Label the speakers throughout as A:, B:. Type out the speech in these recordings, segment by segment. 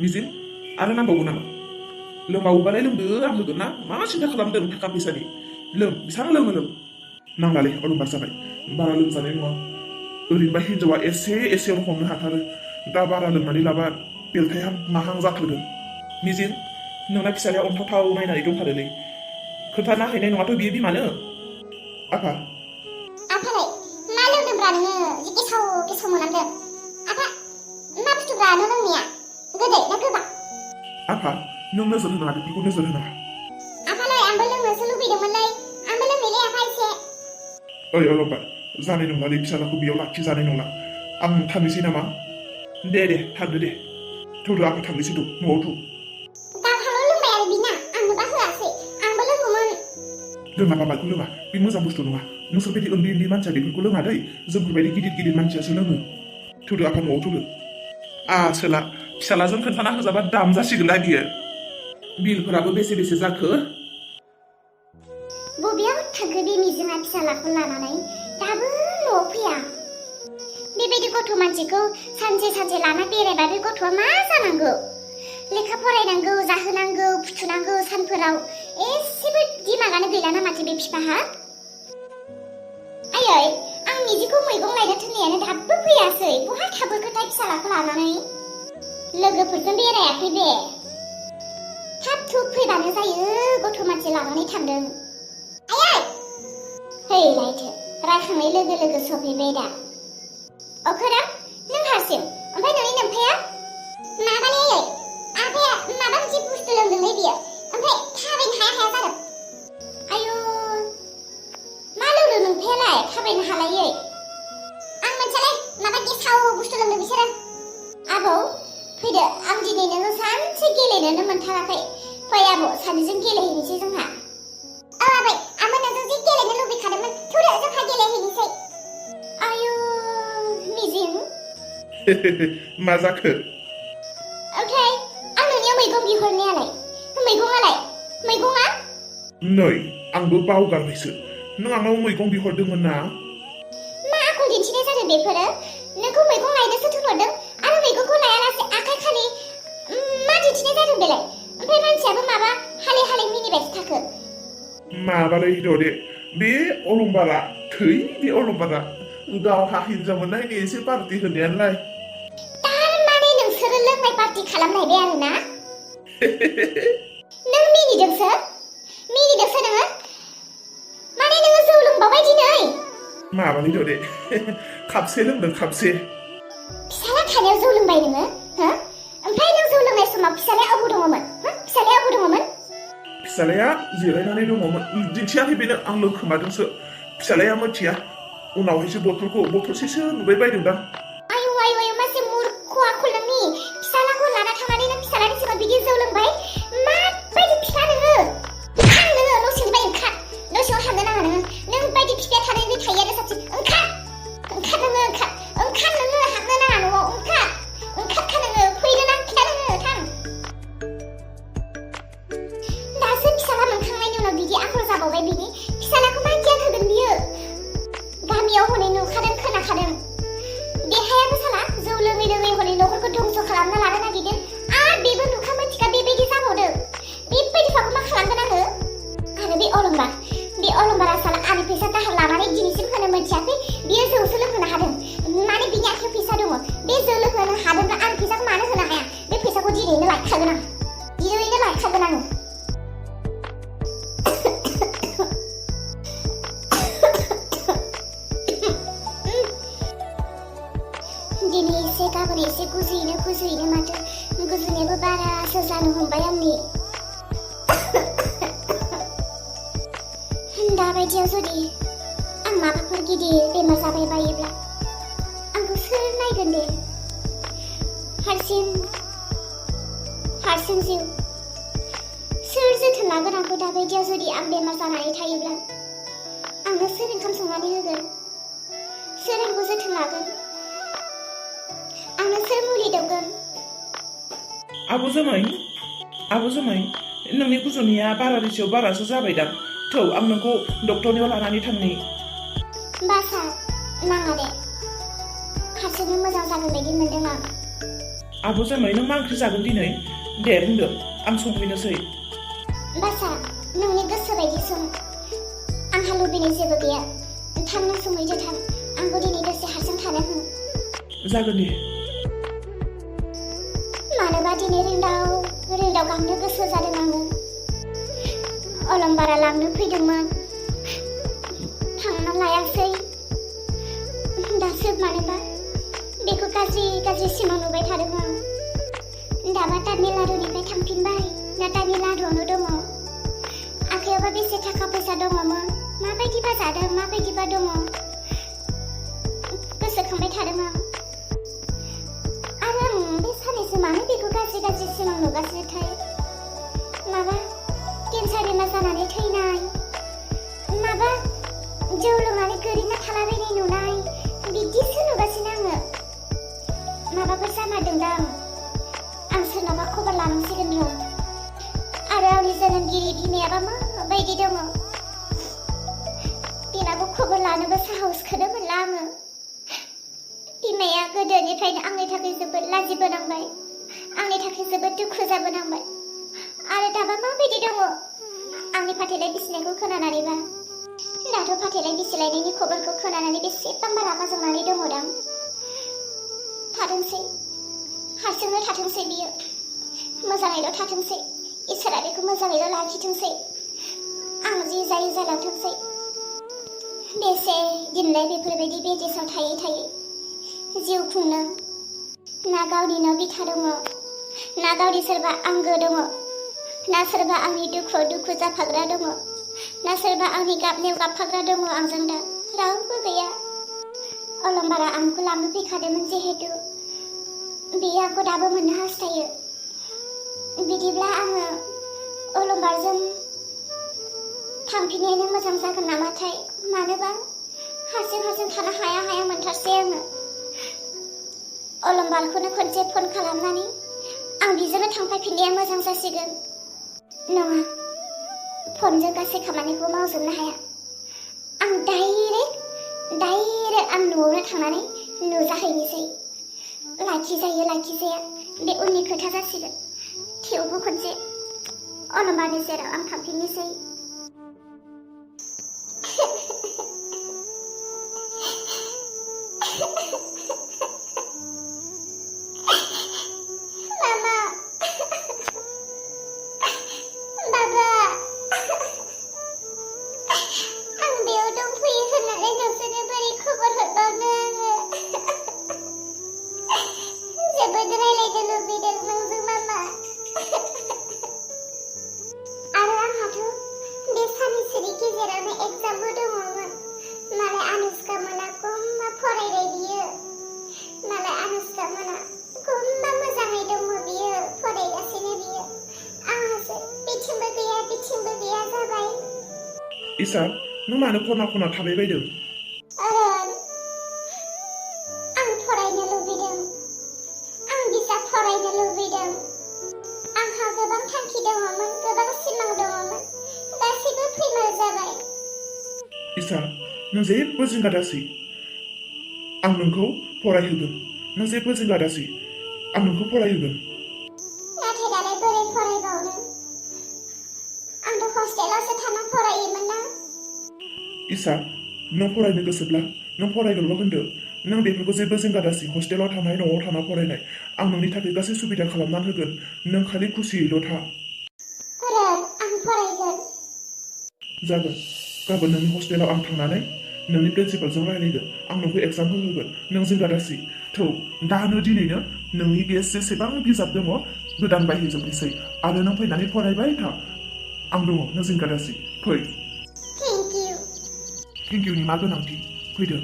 A: मिजिं आरो नांबावगौ नामा लोंबावोबालाय लोंदो आं होगोन ना मा सिन्था खालामदों थाखा फैसानि लों बेसां लोङो लों नांलालै अलंबार जाबाय बारा लोंजानाय नङा ओरैनोबा हिनजावा एसेयावनो हमनो हाथारो दा बारा लोंनानै लाबा बेलथायहां माहां जाथारगोन मिजिं नोंना फिसालाया अन्थावथाव नायनानै दंथारोलै खोन्थाना हैनाय नङाथ' बियो बिमानो आफा
B: आफालाय मा लोंदोंब्रा नोङो जि गेसाव मोनामदों आफा मा बुस्थुब्रा नों लोंनाया गोदै ना गोबाब
A: आफा नों नोजोर होनाङा बेफोरखौ नोजोर होनाङा
B: आफालाय आंबो लोंनोसो लुबैदोंमोनलै आंबो लोंनोलै आफा एसे
A: ओइ अलंबार जानाय नंलालै फिसालाखौ बेयाव लाखिजानाय नंला आं थांनोसै नामा दे थांदो दे थौदो आफा थांनोसै थ' न'आव थ'
B: दाहाल' लोंबाय आरो बिना आंनोबा होआसै आंबो लोंगौमोन
A: लोङाबा माखौ लोङा बे मोजां बुस्थु नङा नोंसोरबायदि उन्दै मानसिया बेफोरखौ लोङा दै जोंफोरबायदि गिदिर मानसियासो लोङो थौदो आफा न'आव थौदो आसोला फिसालाजों खोन्थाना होजाबा दाम जासिगोनना बियो बिलफोराबो बेसे जाखो
B: बबेयाव थांखो बे मिजिङा फिसालाखौ लानानै दाबो न'आव फैया बेबायदि गथ' मानसिखौ सानसे लाना बेरायबा बे गथ'आ मा जानांगौ लेखा फरायनांगौ जाहोनांगौ फुथुनांगौ सानफोराव एसेबो दिमागानो गैलाना माथो बे बिफाहा आयै आं मिजिखौ मैगं लायनो थिननायानो दाबो फैयासै बहा थाबोखोथाय फिसालाखौ लानानै लोगोफोरजों बेरायाखै बे थाब थुब फैबानो जायो गथ' मानसि लानानै थांदों आयै हैलायथो रायखांनाय लोगो सफैबाय दा अखोरा नों हारसिं ओमफ्राय नोंनि नोमफाया माबालै आफाया माबा मोनसे बुस्थु लोंदोंलै बियो ओमफ्राय थाबायनो हाया जादों आयु मा लोंदों नोमफायालाय थाबायनो हालायै आं मोनसेलाय माबा गेसाव बुस्थु लोंदों बिसोरो आबौ फैदो आं दिनै नोङो सानसे गेलेनोनो मोनथाराखै फै आबौ सानैजों गेलेहैनोसै जोंहा औ आबै आंबो नोंजों जि गेलेनो लुबैखादोंमोन थौदो जोंहा गेलेहैनोसै आयु मिजिं
A: मा जाखो
B: ओमफ्राय आं नोंनियाव मैगं बिहरनायालाय मैगङा
A: नै आंबो बावगारबायसो नों आंनाव मैगं बिहरदोंमोन ना
B: मा आखल दिन्थिनाय जादों बेफोरो नोंखौ मैगं लायनोसो थिनहरदों आरो मैगंखौ लायालासे आखाय खालि मा दिन्थिनाय जादों बेलाय ओमफ्राय मानसियाबो माबा हाले मिनिबायसो थाखो
A: माबालै दे बे अलंबारा बे अलंबारा गावहा हिनजाव मोननायनि एसे पार्टि होनायालाय
B: थारमाने नोंसोरो लोंनाय पार्टि खालामलायबाय आरो ना नों मिनिदोंसो नोङो माने नोङो जौ लोंबावबाय दिनै
A: माबालै दे खापसे लोंदों खापसे
B: फिसाला थानायाव जौ लोंबाय नोङो हो ओमफ्राय नों जौ लोंनाय समाव फिसालाया अबाव दङमोन
A: फिसालाया जिरायनानै दङमोन दिन्थियाखै बेनो आं लोंखोमादोंसो फिसालाया मिथिया उनावहायसो बथलसेसो नुबाय बायदोंदां
B: आयु मासे मूर्ख आखल नोंनि फिसालाखौ लाना थांनानै नों फिसालानि सिगाङाव बिदि जौ लोंबाय माबायदि फिफा नोङो थां नोङो न' सिंनिफ्राय ओंखार न' सिङाव हाबनो नाङा नों बायदि फिफाया थानायनिफ्राय थायैआनो साबसिन ओंखार नोङो हाबनो नाङा न'आव ओंखारखा नोङो फैनो नांखाया नोङो थां दासो फिसाला मोनखांनायनि उनाव बिदि आखल जाबावबाय बिनि फिसालाखौ मा गियान होगोन बियो गामियाव हनै नुखादों खोनाखादों देहायाबो साला जौ लोङै हनै न'खरखौ धंस खालामना लानो नागिरदों आरो बेबो नुखा मोनथिखा बेबायदि जाबावदों बेबायदि फाखौ मा खालामगोन आङो आरो बे अलंबारा साला आंनि फैसा दाहार लानानै दिनैसिम होनो मोनथियाखै बियो जौसो लोंहोनो हादों माने बिनि आखायाव फैसा दङ बे जौ लोंहोनो हादोंब्ला आं फैसाखौ मानो होनो हाया बे फैसाखौ दिनैनो लायखागोन आं दिनै एसे गाबोन एसे गुजुयैनो माथो गुजुनायाबो बारासो जानो हमबाय आंनि दाबायदियाव जुदि आं माबाफोर गिदिर बेमार जाबाय बायोब्ला आंखौ सोर नायगोन दे हारसिं जिउ सोर जोथोन लागोन आंखौ दाबायदियाव जुदि आं बेमार जानानै थायोब्ला आंनो सोर ओंखाम संनानै होगोन सोर आंखौ जोथोन लागोन आंनो सोर मुलि दौगोन
A: आबौ जमाय नोंनि गुजुनाया बारानि सायाव बारासो जाबायदां थौ आं नोंखौ डक्टरनियाव लानानै थांनि
B: बासा नाङा दे हारसिंनो मोजां जागोन बायदि मोनदों आं
A: आब' जामाय नों मा ओंख्रि जागोन दिनै दे बुंदो आं संहैनोसै
B: बासा नोंनि गोसो बायदि सं आंहा लुबैनाय जेबो गैया थां नों संहैदो थां आंबो दिनै दसे हारसिं थानो हो
A: जागोन दे
B: मानोबा दिनै रोंदाव गांनो गोसो जादों आङो अलंबारा लांनो फैदोंमोन थांना लायासै दासो मानोबा बेखौ गाज्रि सिमां नुबाय थादों आं दाबा तामिलनाडुनिफ्राय थांफिनबाय ना तामिलनाडुआवनो दङ आखायावबा बेसे थाखा फैसा दङमोन माबायदिबा जादों माबायदिबा दङ गोसोखांबाय थादों आं आरो आं बे सानैसो मानो बेखौ गाज्रि सिमां नुगासिनोथाय माबा केन्सार बेमार जानानै थैनाय माबा जौ लोंनानै गोलैना थालाबायनाय नुनाय बिदिसो नुगासिनो आङो माबाफोर जामारदोंदां आं सोरनावबा खबर लानांसिगोन र' आरो आंनि जोनोमगिरि बिमायाबा माबायदि दङ बिमाखौ खबर लानोबो साहसखौनो मोनला आङो बिमाया गोदोनिफ्रायनो आंनि थाखाय जोबोद लाजिबोनांबाय आंनि थाखाय जोबोद दुखु जाबोनांबाय आरो दाबा माबायदि दङ आंनि फाथैलाय बिसिनायखौ खोनानानैबा दाथ' फाथैलाय बिसिलायनायनि खबरखौ खोनानानै बेसेबांबा रागा जोंनानै दङदां थाथोंसै हारसिंनो थाथोंसै बियो मोजाङैल' थाथोंसै इसोरा बेखौ मोजाङैल' लाखिथोंसै आं जि जायो जालांथोंसै बेसे दिनलाय बेफोरबायदि बेदेसाव थायै जिउ खुंनो ना गावनिनो बिथा दङ ना गावनि सोरबा आंगो दङ ना सोरबा आंनि दुखुआव दुखु जाफाग्रा दङ ना सोरबा आंनि गाबनायाव गाबफाग्रा दङ आंजों दा रावबो गैया अलंबारा आंखौ लांनो फैखादोंमोन जिहेतु बियो आंखौ दाबो मोननो हास्थायो बिदिब्ला आङो अलंबारजों थांफिननायानो मोजां जागोन नामाथाय मानोबा हारसिं थानो हाया मोनथारसै आङो अलंबारखौनो खनसे फन खालामनानै आं बिजोंनो थांफायफिननाया मोजां जासिगोन नङा फनजों गासै खामानिखौ मावजोबनो हाया आं डाइरेक्ट आं न'आवनो थांनानै नुजाहैनोसै लाखिजाया बे उननि खोथा जासिगोन थेवबो खनसे अलंबारनि सेराव आं थांफिननोसै
A: इसा नों मानो खना थाबाय बायदों
B: आं फरायनो लुबैदों आं बिजाब फरायनो लुबैदों आंहा गोबां थांखि दङमोन गोबां सिमां दङमोन गासैबो फैमाल जाबाय
A: इसा नों जेबो जिंगा दासै आं नोंखौ फरायहोगोन नों जेबो जिंगा दासै आं नोंखौ फरायहोगोन
B: नाथाय दालाय बोरै फरायबावनो आंथ' हस्टेलावसो थाना फरायोमोन ना
A: इसा नों फरायनो गोसोब्ला नों फरायगोनल' होनदो नों बेफोरखौ जेबो जिंगा दासै हस्टेलाव थानाय न'आव थाना फरायनाय आं नोंनि थाखाय गासै सुबिदा खालामनानै होगोन नों खालि खुसियैल' था
B: आं फरायगोन
A: जागोन गाबोन नोंनि हस्टेलाव आं थांनानै नोंनि प्रिन्सिपालजों रायलायगोन आं नोंखौ एग्जाम होहोगोन नों जिंगा दासै थौ दानो दिनैनो नोंनि जेसेबां बिजाब दङ गोदान बायहैजोबनोसै आरो नों फैनानै फरायबाय था आं दङ नों जिंगा दासै फै थेंक इउनि मा गोनांथि फैदो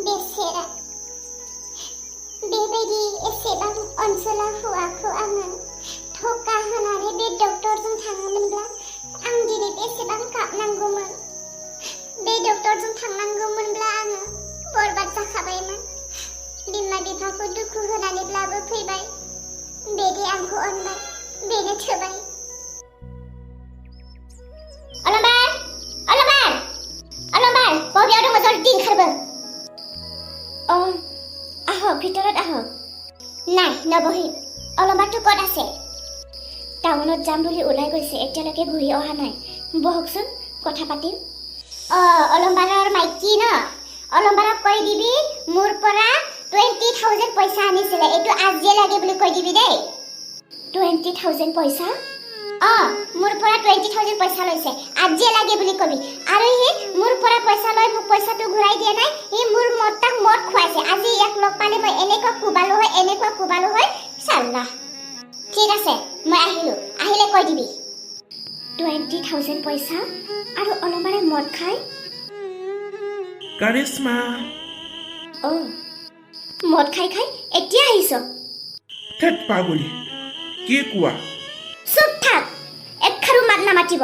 B: बेसेरा बेबायदि एसेबां अनसुला हौवाखौ आङो धक्का होनानै बे डक्टरजों थाङोमोनब्ला आं दिनै बेसेबां गाबनांगौमोन बे डक्टरजों थांनांगौमोनब्ला आङो बरबाद जाखाबायमोन बिमा बिफाखौ दुखु होनानैब्लाबो फैबाय बेदि आंखौ अनबाय बेनो थोबाय अलंबार बबेयाव दङ जल्दि ओंखारबो आह भितरात आह নাই নবহিম অলমাৰটো ক'ত আছে টাউনত যাম বুলি ওলাই গৈছে এতিয়ালৈকে ঘূৰি অহা নাই বহকচোন কথা পাতিম অলম্বাৰৰ মাইকী ন অলম্বাৰক কৈ দিবি মোৰ পৰা 20,000 পইচা আনিছিলে এইটো আজিয়ে লাগে বুলি কৈ দিবি দেই 20,000 পইচা মোৰ পৰা 20,000 পইচা লৈছে আজিয়ে লাগে বুলি কবি আৰু হি মোৰ পৰা পইচা লৈ মোক পইচাটো ঘূৰাই দিয়া নাই হি মোৰ মতাক মদ খুৱাইছে আজি এক লগ পালে মই এনেকুৱা কুবালো হয় চাল্লা ঠিক আছে মই আহিলে কৈ দিবি 20,000 পইচা আৰু অলমাৰে মদ খায়
A: কাৰিশ্মা
B: মদ খাই এতিয়া আহিছ
A: ঠেট পাগলী কি কোৱা
B: চুপ থাক একখাৰু মাত নামাতিব